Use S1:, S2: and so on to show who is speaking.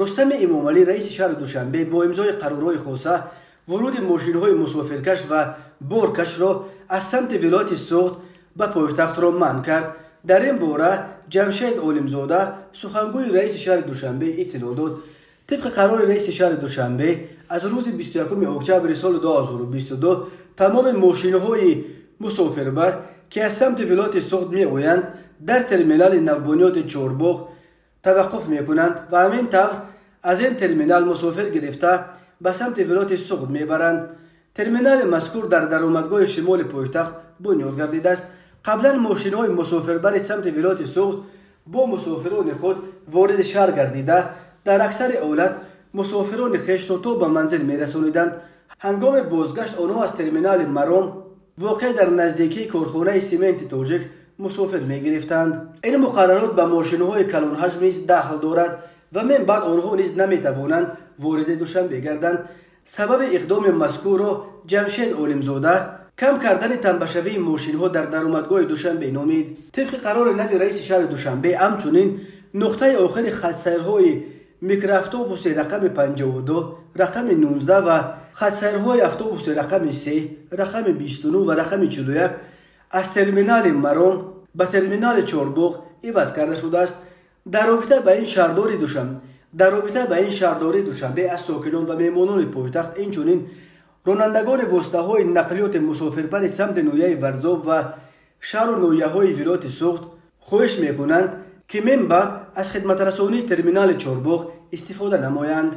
S1: Рустами Эмомалӣ, раиси шаҳри Душанбе, бо имзои қарорҳои хоса вуруди мошинҳои мусофиркаш ва боркашро аз самти вилояти Суғд ба пойтахтро манъ кард. Дар ин бора Ҷамшед Олимзода, сухангӯи раиси шаҳри Душанбе, иттилоъ дод. Тибқи қарори раиси шаҳри Душанбе аз рӯзи 21 октябри соли 2022 тамоми мошинҳои мусофирбар, ки аз самти вилояти Суғд меоянд, дар терминали навбунёди Чорбоғ таваққуф мекунанд ва ҳамин тавр аз ин терминал мусофир гирифта ба самти вилояти Суғд мебаранд. Терминали мазкур дар даромадгоҳи шимоли пойтахт бунёд гардидааст. Қаблан мошинҳои мусофирбари самти вилояти Суғд бо мусофирони худ вориди шаҳр гардида, дар аксари ҳолат мусофирони хешро то ба манзил мерасониданд. Ҳангоми бозгашт онҳо аз терминали Маром, воқеъ дар наздикии корхонаи сименти тоҷик, мусофир мегирифтанд. Ин муқаррарот ба мошинҳои калонҳаҷм низ дахл дорад ва мин баъд онҳо низ наметавонанд вориди Душанбе гарданд. Сабаби иқдоми мазкурро Ҷамшед Олимзода кам кардани танбашавии мошинҳо дар даромадгоҳи Душанбе номид. Тибқи қарори нави раиси шаҳри Душанбе, ҳамчунин нуқтаи охири хатсайрҳои микроавтобуси рақами 52, рақами 19 ва хатсайрҳои автобуси рақами 3, рақами 29 ва рақами 41 аз терминали Маром ба терминали Чорбоғ иваз карда шудааст. Дар робита ба ин шаҳрдории Душанбе аз сокинон ва меҳмонони пойтахт, инчунин ронандагони воситаҳои нақлиёти мусофирбари самти ноҳияи Варзоб ва шаҳру ноҳияҳои вилояти Суғд хоҳиш мекунанд, ки мин баъд аз хидматрасонии терминали Чорбоғ истифода намоянд.